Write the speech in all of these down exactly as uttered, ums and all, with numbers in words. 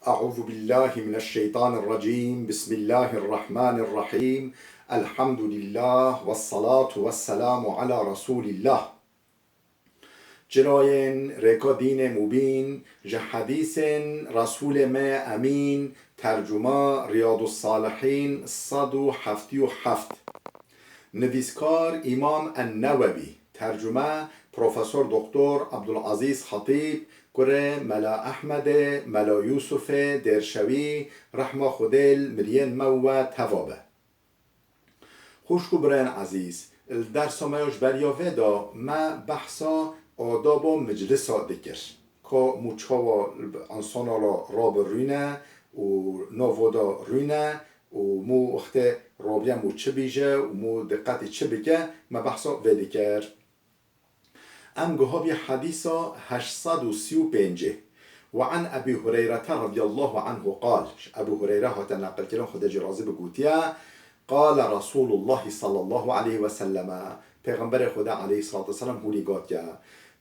أعوذ بالله من الشيطان الرجيم. بسم الله الرحمن الرحيم. الحمد لله والصلاة والسلام على رسول الله. Çirayên rêka dînê mubîn, ji hedîsên Resûlê me Emîn, tercuma Riyadus Salihîn sed û heftê û heft. Nivîskar Îmam En-Newewî, tercume Profesor Doktor Abdulazîz Xetîb, kurê Mela Ehmedê, Mela Yûsufê Dêrşewî, rehma Xwedê li miriyên me û we teva be. Xwişk û birayên ezîz, li dersa me ya ji beriya vê de me behsa adaba miclisa dikir. Ka mû çawa insana ra rabe rûne û nava de rûne û mû wextê rabiye mû çi bîje û mû diqetî çi bike, me behsa vê dikir. Em guha bî hedîsa heşt sed û sî û pêncê. Ve an Ebî Hureyrete radiyallahu anhu qal, ji Ebû Hureyre hate neqilkirin, Xwedê jî razî bi, gotiye, Qale Resûlullahî sallallahu aleyhi ve selleme, Pêxemberê Xwedê aleyhissalatu vesselam hûrî gotiye,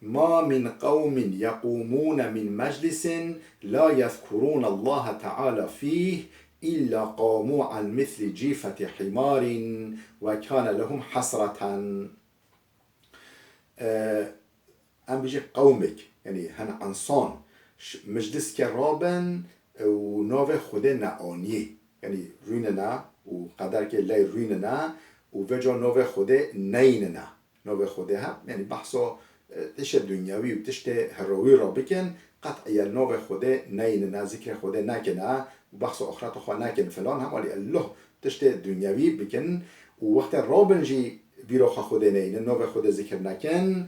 Ma min qewmin yeqûmûne min meclisin la yezkurûne Allahe Teala fîh illa qamû an misli cîfeti hîmarin ve kâne lehum hesreten. E, em bijî qewmek, yanî hin insan, ş-, mecliske rabin û navê Xwedê neanî. Yanî rûnine û qederkê ley rûnine û vêca navê Xwedê neyînine. Navê Xwedê he, yanî behsa, e, tiştê dunyewî û tiştê hirawî re bikin, qet'iyen navê Xwedê neyînine, zikrê Xwedê nekine û behsa axireta xwe nekin filan, hema lê elo tiştê dunyewî bikin û wextê rabin jî bîra xwe Xwedê neynin, navê Xwedê zikir nekin,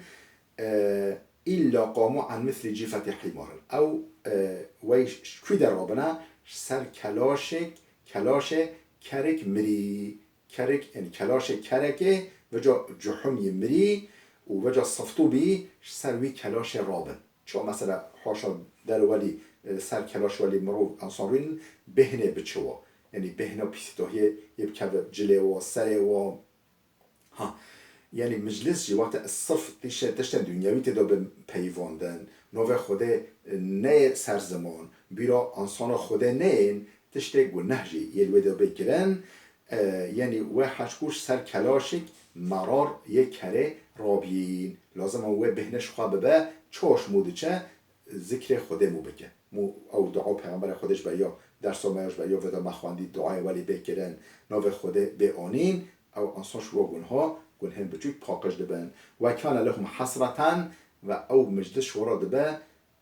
e, îlla qamû an mislî cîfetî hîmarin. Ew, e, wey ş-, kû de rabine? Ji ser kelaşek, kelaşê kerek mirî. Kerek, yanî kelaşê kerekê, veca cuhum yî mirî û veca siftû bî, ji ser wî kelaşê rabin. Çawa mesela haşa der welî, e, ser kelaş welî mirov ensan rûnin, bêhnê biçiwa. Yanî bêhna pîsîtohiyê yê bikeve cilê wa, serê wa. Ha, yanî meclis jî wexte sirf tiştê, tiştên dunyewî tê de bin peyivandin, navê Xwedê, e, neyê ser ziman, bîra ansana Xwedê neyên, tiştê guneh jî yê li wê de bê kirin, e, yanî wê heşkû ji ser kelaşik merar yê kerê rabiyîn. Lazim e wê bêhne ji xwe bibe, çawa ji mû diçe, zikrê Xwedê mû bike. Mû ew dua Pêxemberê Xwedê ji beriya dersa me ya ji beriya vê de me xwendî, duayê welî bê kirin, navê Xwedê bê anîn, ew insan ji we gunha, gunhên biçûk paqij dibin. Ve kâne lehum hesreten, ve ew meclis ji we re dibe,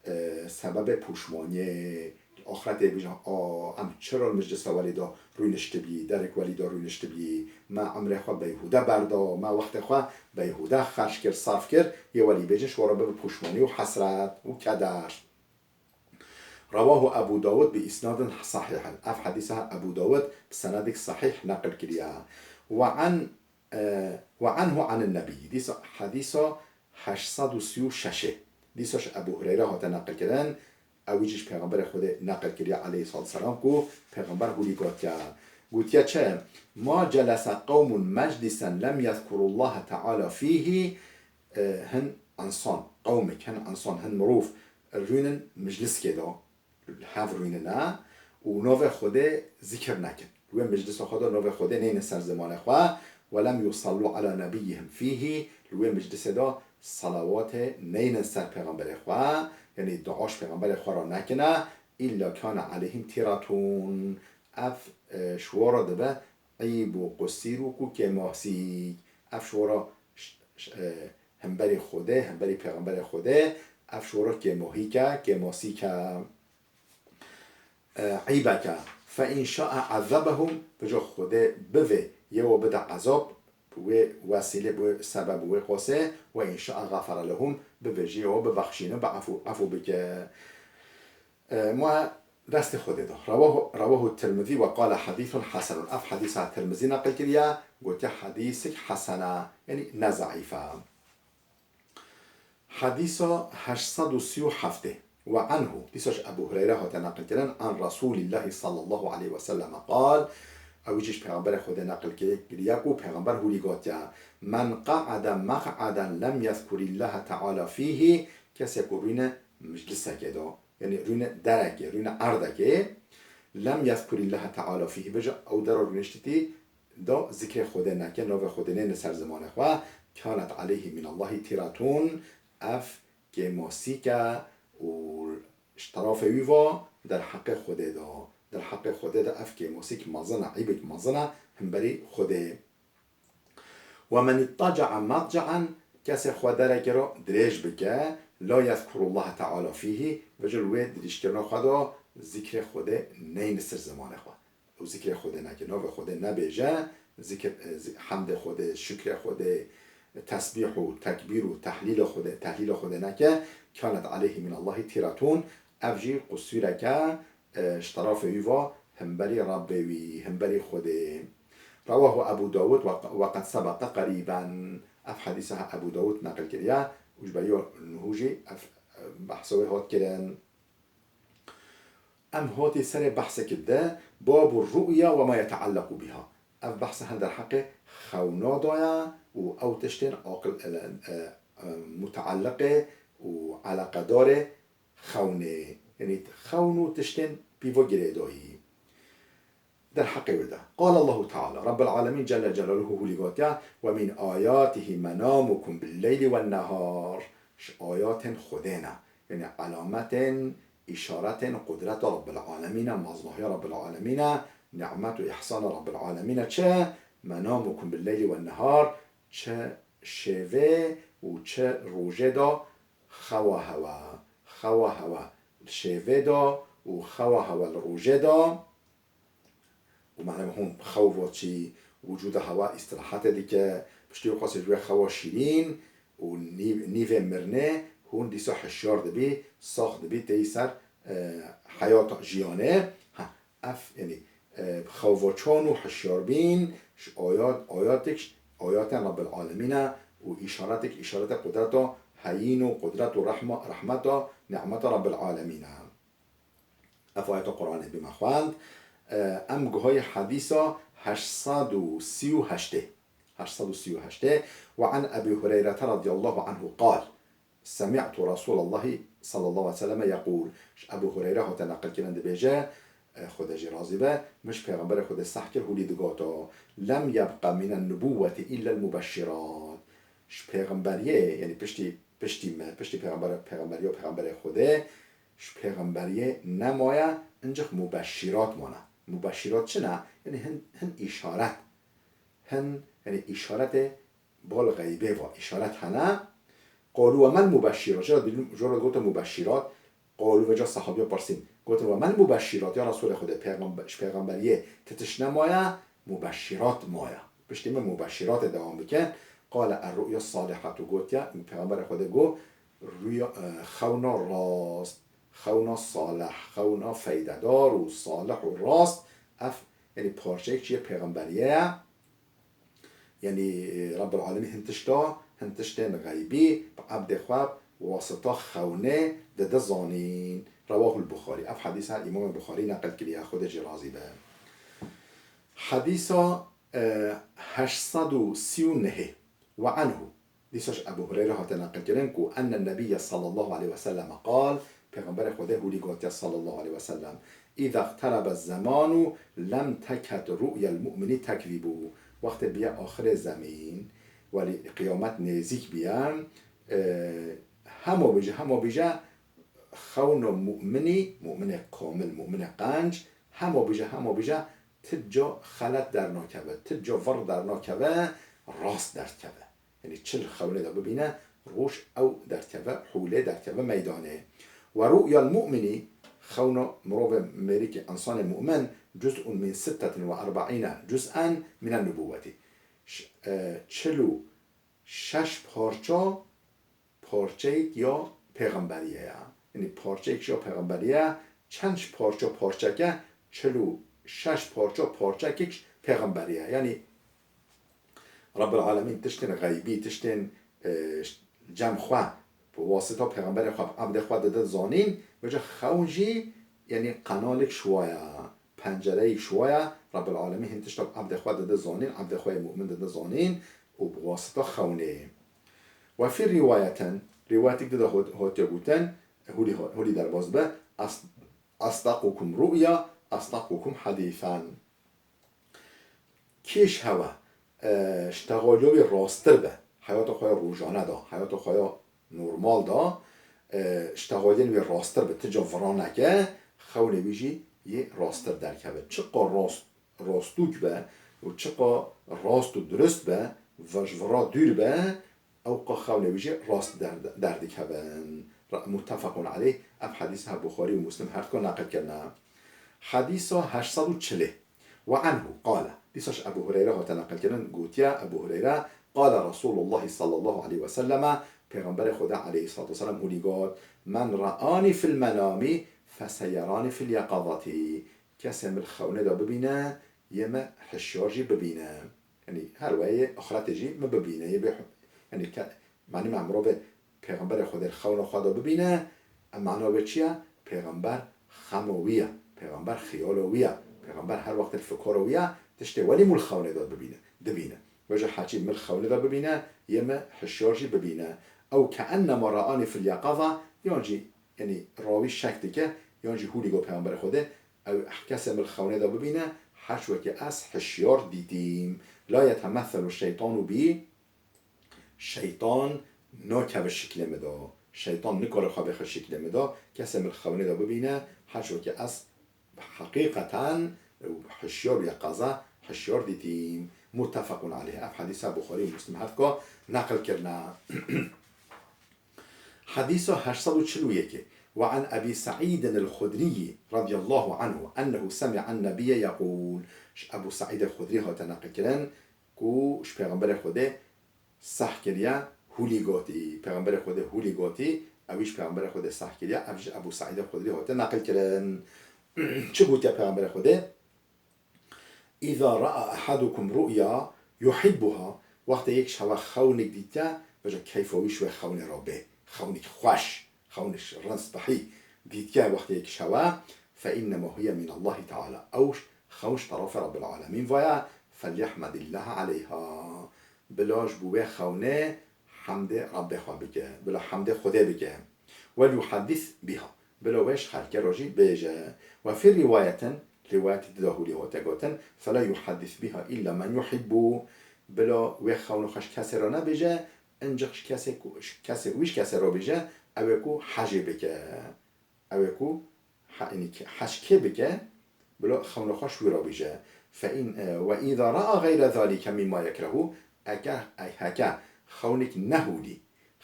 e, sebebê pûşmaniyê. Axretê bêjin, a, em çira li meclisa welî de rûniştibî, derek welî de rûniştibî, me emrê xwe beyhûde berda, me wextê xwe beyhûde xerc kir, sarf kir, yê welî bêjin ji we re bibe pûşmanî û hesret û keder. Rewahu Ebu Dawud bi isnadin sahîhin. Ev hedîsa Ebu Dawud bi senedek sahîh neqil kiriye. Ve an, e, ve anhu anin nebî. Dîsa hedîsa heşt sed û sî û şeş ê. Dîsa ji Ebu Hureyre hate neqil kirin. Ew jî ji Pêxemberê Xwedê neqil kiriye aleyhissalatu vesselam ku Pêxember hûrî gotiye. Gotiye çi? Ma celese qewmun meclisen lem yezkurullahe teala fîhî, e, hin insan, qewmek, hin insan, hin mirov rûnin mecliskê de, hev rûnine û navê Xwedê zikir nekin. Li wê meclisa xwe de navê Xwedê neyne ser zimanê xwe. Ve lem yusallu ala nebiyyihim fîhî, li wê meclisê de salawatê neynin ser pêxemberê xwe, yanî dua ji pêxemberê xwe re nekine, îlla kane aleyhim tîratûn. Ev, e, ji we re dibe eyb û qusîr û ku kêmasîk. Ev ji we re ş-, ş-, e, hemberî Xwedê, hemberî pêxemberê Xwedê, ev ji we re kêmohîk e, kêmasîk e. E, eybek e. Fe in şa'a azebehum, bijo Xwedê bivê, yê we bide ezab, bi wê wesîlê, bi wê sebeb, bi wê qosê, ve in şa'a xafere lehum, bivê jî yê we bibexşîne, bi efû, efû bike. E, ma destê Xwedê de. Rewahu, rewahu Tirmizî ve qale hedîsun hesenun. Ev hedîsa Tirmizî neqil kiriye, gotiye hedîsik hesen e, yanî ne zeîf e. Hedîsa heşt sed û sî û heft ê. Ve anhu, dîsa ji Ebu Hureyre hate neqilkirin, an Resûlîllahî sallallahu aleyhi ve selleme qal, ew jî ji Pêxemberê Xwedê neqil kiriye ku Pêxember hûrî gotiye, Men qa'ade meq'aden lem yezkurîllahe teala fîhî, kesê ku rûne meclisekê de, Yanî rûne derekê, rûne erdekê. Lem yezkurillaha teala fîhî, bêje ew dera rûniştîtî da zikrê Xwedê neke, navê Xwedê nêne ser zimanê xwe. Kânet aleyhi minallahî tîratûn, ev kêmasîk e û ji terafê wî va derheqê Xwedê de, derheqê Xwedê de ev kêmasîk mezin e, eybek mezin e himberî Xwedê. Ve men ittaca'a madca'an, kesê xwe derekê re dirêj bike, la yezkurullaha teala fîhî, vêje li wê dirîjkirina xwe de zikrê Xwedê neyne ser zimanê xwe. Û zikrê Xwedê neke, navê Xwedê nebêje, zikir, e, zi-, hemdê Xwedê, şukrê Xwedê, tesbîh û tekbîr û tehlîla Xwedê, tehlîla Xwedê neke, kânet aleyhi minallahî tîratûn, ev jî qusûreke, e, ji terafê wî va himberî Rabbê wî, himberî Xwedê. Rewahu Ebu Dawud ve, ve qed sebeqe qerîben. Ev hedîsa Ebu Dawud neqil kiriye û ji beriya nuhû jî ev, e, behsa wê hat kirin. Em hatî serê behsekê de, babu ru'ya ve ma yeteallequ biha. Ev behsa hin derheqê xewna de ye û ew tiştên aqil, e, e, e, mutealliqê û eleqedarê xewnê, yanî xewn û tiştên pîva girêdayî. Derheqê wê de. Qal Allahu Teala, Rabbul Alemîn Celle Celaluhu hûlî gotiya, "Ve min ayatihi menamukum bil leyli wen nehar." Ji ayatên Xwedê ne. Yanî elametên, îşaretên qudreta Rabbul Alemîn e, meznahiya Rabbul Alemîn e, nimet û îhsana Rabbul Alemîn e. Çi? "Menamukum bil leyli wen nehar." Çi şevê û çi rojê de xewa hewa, xewa hewa li şevê de û xewa hewa li rojê de. Û malum hûn xew va çî, wicûda hewa îstirahetê dike, piştî wê qasê ji wê xewa şîrîn û nîv-, nîvê mirinê hûn dîsa hişyar dibî, sax dibî, têyî ser, e, heyata jiyanê. Ha, ev, yanî, e, xewvaçan û hişyarbîn ji ayat, ayatek, ayatên Rabbil Alemîn e û îşaretek, îşareta qudreta heyîn û qudret û rehma, rehmeta, nimeta Rabbil Alemîn e. Ev ayeta Quranê bî me xwend. E, em guhayê hedîsa heşt sed û sî û heştê. Heşt sed û sî û heştê. Ve an Ebî Hureyrete radiyallahu anhu qal. Semi'tu Resûlallahî sallallahu aleyhi ve selleme yekûl. Ji Ebû Hureyre hate neqilkirin dibêje, e, Xwedê jî razî be, min ji Pêxemberê Xwedê seh kir, hûlî digoto, "Lem yebqa minen nubûwweti illel mubeşşirat." Ji pêxemberiyê, yanî piştî, piştî me, piştî pêxember, pêxemberiya pêxemberê Xwedê, ji pêxemberiyê nemaye, incik mubeşşirat mane. Mubeşşirat çi ne? Yanî hin, hin îşaret. Hin, yanî îşaretê bal xeybê va, îşaret hene. Qalu ve mel mubeşşirat? Jara dî-, jara gote mubeşşirat. Qalu, vêca sehabiya pirsîn. Gotin, ve mel mubeşşirat? Ya Resulê Xwedê, pêxembe-, ji pêxemberiyê ti tişt nemaye, mubeşşirat maye. Piştî min mubeşşiratê dewam bike. Qale er ru'ya salihat û gotiye, pêxemberê Xwedê got, rûya, e, xewna rast, xewna salih, xewna feydedar û salih û rast, ev, yanî parçeyek jî yê pêxemberiyê ye. Yanî, e, Rabbul Alemîn hin tişta, hin tiştên xeybî bi ebdê xwe bi wasita xewnê dide zanîn. Rewahul Buxarî. Ev hedîsa Îmamê Buxarî neqil kiriye, Xwedê jê razî be. Hedîsa, e, heşt sed û sî û nehê. Ve anhu. Dîsa ji Ebû Hureyre hate neqilkirin ku enne Nebiyye sallallahu aleyhi ve sellem qal, Pêxemberê Xwedê hûlî gotiye sallallahu aleyhi ve sellem, "Îza iqterebe zemanu lem teked ru'yel mu'minî tekzîbû." Wextê biye axirê zemîn, welî qiyamet nêzîk biye, e, hema bêje, hema bêje, xewna mu'minî, mu'minê kamil, mu'minê qenc, hema bêje, hema bêje, ti ca xelet dernakeve, ti ca vir dernakeve, rast derdkeve. Yanî çi li xewnê de bibîne, roj ew derkeve, hûlê derkeve meydanê. Ve ru'yal mu'minî, xewna mirovê mêrikî, însanê mu'min, cuz'un min sittetin ve erba'îne cuz'en minen nubûwetî. Ş-, e, çil û şeş parça, parçeyek ya pêxemberiyê ye. Yanî parçeyek ji ya pêxemberiyê ye, çend ji parça parçeke, çil û şeş parça parçekek ji pêxemberiyê ye. Yanî Rabbul Alemîn tiştên xeybî, tiştên, e, cem xwe, bi wasita pêxemberê xwe, bi ebdê xwe dide zanîn, vêca xewn jî, yanî qenalek ji wa ye, pencereyek ji wa ye, Rabbul Alemîn hin tişta bi ebdê xwe dide zanîn, ebdê xwe yê mu'min dide zanîn û bi wasita xewnê. Ve fî rîwayeten, rîwayetek dide hot-, hotiye gotin, hûlî ho-, hûlî derbas be, As-, asdaqukum ru'ya, asdaqukum hadîsan. Kê ji hewe, e, ji texaliya wê rasttir be, heyata xwe ya rojane de, heyata xwe ya normal de, e, ji texaliyên wê rasttir be, ti ca vira neke, xewnê wî jî yê rasttir derkeve. Çiqa rast, rastûk be û çiqa rast û dirust be, ve ji vira dûr be, ew qa xewnê wî jî rast der-, derdikevin. Ra-, muttefaqun aleyh, ev hedîs her Buxarî û Muslim her duka neqil kirine. Hedîsa heşt sed û çilê. Ve anhu qale. Dîsa ji Ebu Hureyre hate neqilkirin, gotiye Ebu Hureyre, qale Resulullah sallallahu aleyhi ve selleme, Pêxemberê Xweda aleyhissalatu vesselam wî got, "Men ra'ani fil menami feseyerani fil yaqazati." Kesê min li xewnê de bibîne, yê me hişyar jî bibîne. Yanî her weyê axretê jî min bibîne, yê bê, yanî ke, manî me mirovê Pêxemberê Xwedê li xewna xwe de bibîne, em mana wê çi ye? Pêxember xemo wî ye, Pêxember xiyalo wî ye, Pêxember her wextê li fikora wî ye, tiştê welî mû li xewnê de bibîne, dibîne. Wê ji heçî min li xewnê de bibîne, yê me hişyar jî bibîne. Ew keennema ra'anî fil yaqaza, yan jî, yanî rawî şek dike, yan jî hûlî got Pêxemberê Xwedê, ew kesê min li xewnê de bibîne, heç wekî ez hişyar dîtîm. La yetemesselu şeytanu bî, Şeytan nakeve şiklê min de. Şeytan nikare xwe bêxe şiklê min de. Kesê min li xewnê de bibîne, her çi wekî ez heqîqeten hişyar û yeqaza hişyar dîtîm. Muttefaqun aleyh. Ev hedîsa Buxarî û Muslim her duka neqil kirine. Hedîsa heşt sed û çil û yekê. Ve an Ebî Seîdin el-Xudrî radiyallahu anhu ennehu semi'an nebiyye yekûl. Ji Ebû Seîdê Xudrî hate neqilkirin ku ji Pêxemberê Xwedê seh kiriye, hûlî gotî. Pêxemberê Xwedê hûlî gotî, ew jî ji Pêxemberê Xwedê seh kiriye, ev ji Ebû Seîdê Xudrî hate neqilkirin. Çi gotiye Pêxemberê Xwedê? "Îza ra'a ehadukum ru'ya yuhibbuha", wextê yek ji hewe xewnik dîtiye, vêca keyfa wî ji wê xewnê re bê. Xewnik xweş, xewnik rind spehî dîtiye wextê yek ji hewe, "fe innema hiye min Allahi Teala", ew xewn ji terafê Rabbil Alemîn ve ye, "felyehmedillaha aleyha", bila ji bo wê xewnê hemdê Rabbê xwe bike, bila hemdê Xwedê bike. "Wel yuhaddis biha", bila wê ji xelkê re jî bêje. "Ve fî rîwayetin", rîwayetê di de hûlî hate gotin, "fela yuhaddis biha illa men yuhibbu", bila wê xewna xwe ji kesê re nebêje, ancaq ji kesê ku, ji kesê, wî ji kesê re bêje, ew ê ku hejê bike. Ew ê ku he-, yanî ke-, hej kê bike, bila xewna xwe ji wî re bêje. Fe in, e, "Ve îza ra'a gayre zalike mimma yekrehu", eke, ey heke xewnik nehûlî,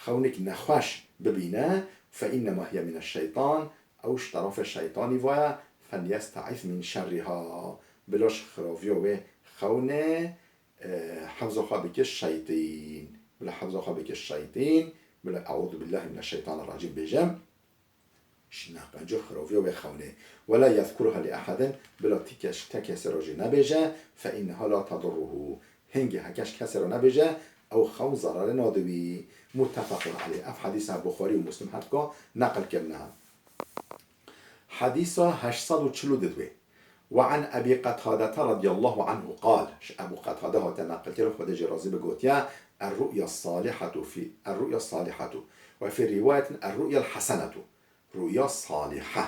xewnik nexweş bibîne, "fe innema hiye mineşşeytan", ew ji terafê şeytanî ve ye, "felyestaiz min şerriha", bila ji xiraviya wê xewnê, e, hifza xwe bike şeytîn. Bila hifza xwe bike şeytîn, bila "Eûzu billahi mineşşeytanirracîm" bêje. Ji nexweşiya xiraviya wê xewnê. "Wela yezkurha li ehadin", bila ti kes, te kesê re jî nebêje, "fe inneha la tedurruhu". Hingê heke ji kesê re nebêje, ew xewn zerarê nade wî. Muttefaqun aleyh. Ev hedîsa Buxarî û Muslim her duka neqil kirine. Hedîsa heşt sed û çil û du. Ve an Ebî Qetadete radiyallahu anhu qal, ji Ebû Qetade hate neqilkirin, Xwedê jê razî be, gotiye, "Er-ru'ya salihatu fî, er-ru'ya salihatu, ve fî rîwayetin er-ru'ya el-hasenetu." Ru'ya salihe,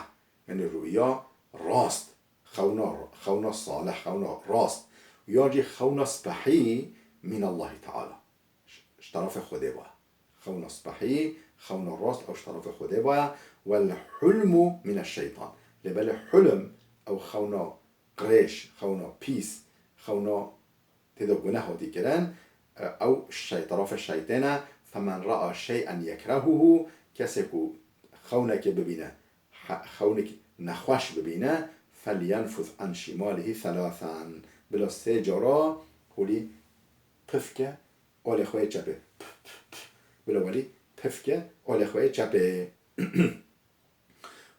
yanî ru'ya rast, xewna, xewna salih, xewna rast, yan jî xewna spehî min Allahi Teala. Ji, ji terefê Xwedê ve. Xewna spehî, xewna rast, ew ji terefê Xwedê ve ye. "Wel hulmu mineşşeytan." Lê belê hulm, ew xewna qirêj, xewna pîs, xewna tê de guneh hatî kirin, ew ji terefê şeytê ne. "Femen ra'a şey'en yekrehuhu", kesê ku xewnekê bibîne, he-, xewnik nexweş bibîne, "felyenfuz an şimalihi thelâthen", bila sê cara holî pif ke alê xwe yê çepê. Pf, pf, pf. Bila welî pif ke alê xwe yê çepê.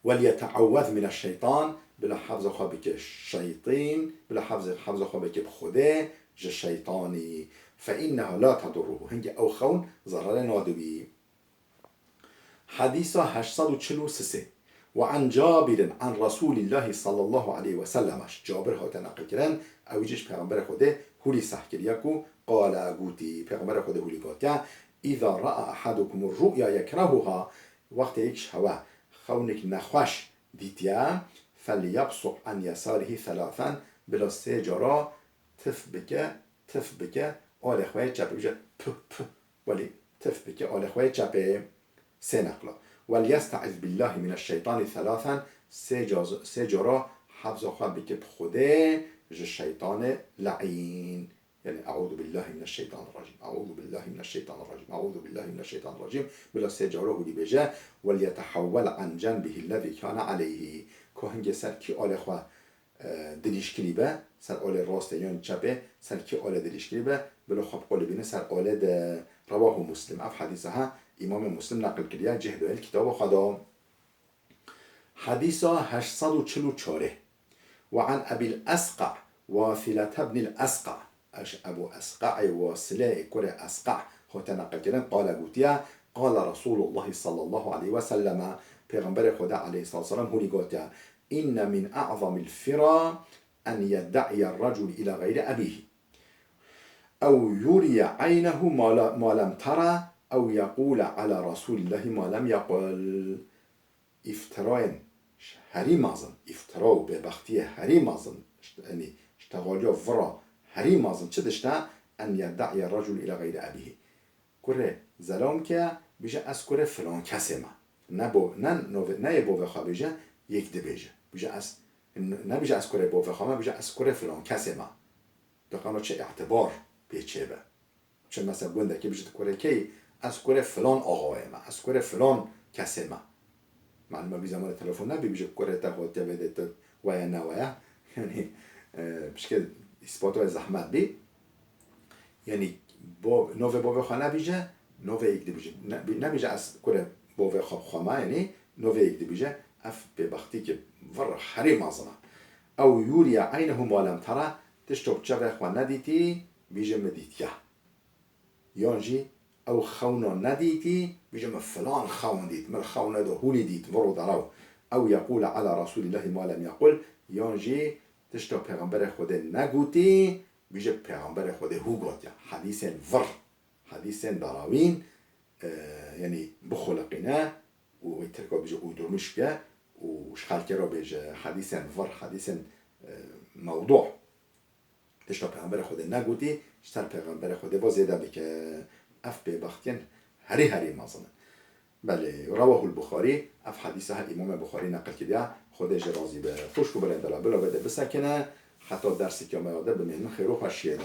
"Welyete'awwez mineşşeytan", bila hifza xwe bike şeytîn, bila hifza, hifza xwe bike bi Xwedê ji şeytanî. "Fe inneha la tedurruhu", hingê ew xewn zerarê nade wî. Hedîsa heşt sed û çil û sê. Ve an Cabirin an Resulillahi sallallahu aleyhi ve sellem. Ji Cabir hate neqilkirin, ew jî ji Pêxemberê Xwedê hûlî seh kiriye ku qale, gotî, Pêxemberê Xwedê hûlî gotiye, "Îza ra'a ehadukumur ru'ya yekrehuha", wextê yek ji hewe xewnik nexweş dîtiye, فليبصق عن يساره ثلاثا, bila sê cara tif bike, tif bike alê xwe yê çepê, bije pih, pih, welî tif bike alê xwe yê çepê. Sê neqla. وليستعذ بالله من الشيطان ثلاثا, sê ca-, sê cara hevza xwe bike bi Xwedê ji şeytanê le'în. Yani, "Euzu billahi mineşşeytanirracim, euzu billahi mineşşeytanirracim, euzu billahi mineşşeytanirracim." Bila sê cara hûdî bêje, "Welyetehewwel an cenbihi lezî kâne aleyhi." Ku hingê ser kî alê xwe, e, dilîşkilî be, ser alê rastê yan çepê, ser kî alê dilîşkilî be, bila xwe bi qolê bîne ser alê de. Rewahu Muslim. Ev hedîsa ha Îmamê Muslim neqil kiriye, cih doyel kitaba xwe da. Hedîsa heşt sed û çil û çar. Ve an Ebil Esqa, Wasilete bnil Esqa. Eş Ebu Esqa'ê Wasilê kurê Esqa hote neqilkirin, qale gotiye, qale Resulullah sallallahu aleyhi ve selleme, Pêxemberê Xweda aleyhissalatu vesselam hûnî gotiye, inne min a'zamil fira en yedda'iye recul ila gayri ebihi. Ew yuriye aynehu ma la-, ma lem tera, ew yekule ala Resulillahi ma lem yekul. Îftirayên herî mezin, îftira û bêbextiyê herî mezin, işte, yanî, ştexaliya vira herî mezin çi dişte, en yedda'iye recul ila gayri ebihi. Kurê zelal ke bije ez kurê filan kesê me. Ne bo-, ne nove-, ne yê bovê xwe bêje, yek dibêje. Bije ez, n-, ne bije ez kurê bovê xwe me, bije ez kurê filan kesê me. Diqano çi îtibar pê çêbe. Çi mesela gundekî bije tu kurê kê yî, ez kurê filan axayê me, ez kurê filan kesê me. Malum e, bî zemanê telefon nebî, bije kurê te hatiye vê de tu weye ne weye. Yanî, e, pişke îspato zehmet bî. Yanî, bo-, navê bavê xwe nebîje, navê yek dibîje. Ne-, nebîje ez kurê bavê xwe bi xwe me, yanî navê yek dibîje. Ev bêbextî ki vir herî mezin e. Ew yûriye eynehu ma lem tera, tişto bi çavê xwe nedîtî, bîje min dîtiye. Yan jî ew xewna nedîtî, bîje min filan xewn dît, min xewna de hûlî dît, vir û derew. Ew yeqûle ala Resûlîllahî ma lem yequl, yan jî tişta Pêxemberê Xwedê negotî, bîje Pêxemberê Xwedê hû gotiye. Hedîsên vir, hedîsên derawîn, e, yanî bixuliqîne û wê tirka bîje uydurmuş bike û ji xelkê re bêje hedîsên vir, hedîsên, e, mewdû. Tişta Pêxemberê Xwedê negotî, ji ser Pêxemberê Xwedê ve zêde bike. Ev bêbextiyên herî herî mezin in. Belê, rewahul Buxarî, ev hedîsa her Îmamê Buxarî neqil kiriye, Xwedê jê razî be. Xwişk û birên delal, bila vê de bisekine, heta derseke me ya de bimînin xêr û xweşiyê de.